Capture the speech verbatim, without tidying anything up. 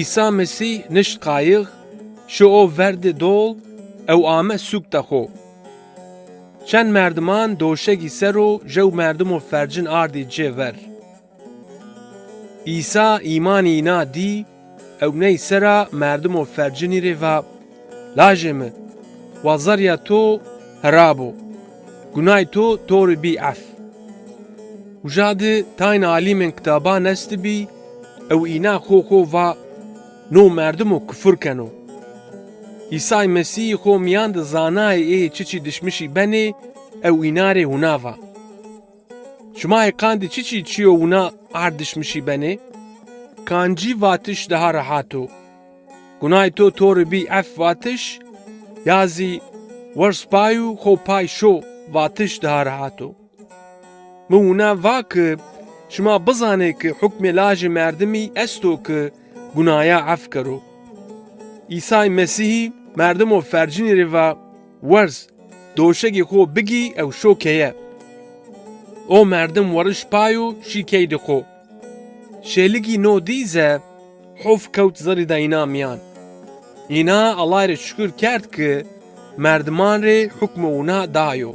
Îsa Mesîh nişt qayix, şi o verdê dol ew ame sûkta xo. Çend merdiman doşegî ser o jew merdimo fercin ardî cê ver. Îsa îmanî îna dî ew ney sera merdimo fercinî rê va, "Lajê mi, wazarîya to hera bo, gunay to to rê bî ef." Uca di tayn alîmên kitaban estibî ew îna xo xo va, "No merdimo kufur keno." Îsay Mesîhî xo mîyan di zanayê ê çiçî dişmişî benê ew îna rê wina va, "Şima ê qandî çiçî çîyo wina ard dişmişî benê? Kancî vatiş daha rehat o, 'Gunay to to rê bî ef' vatiş, ya zî 'Werz pay û xo pay şo' vatiş daha rehat o? Mi wina va ki şima bizanê ki hukmê Lajê Merdimî esto ki gunaya ef kero." Îsay Mesîhî merdimo fercinî rê va, "Werz, doşegê xo bigî ew şo keye." O merdim weriş pay û şî keydê xo. Şêligî no dî ze hof kewt zerrî de îna mîyan. Îna Allay rê şukur kerd ki merdiman rê hukmo wina dayo.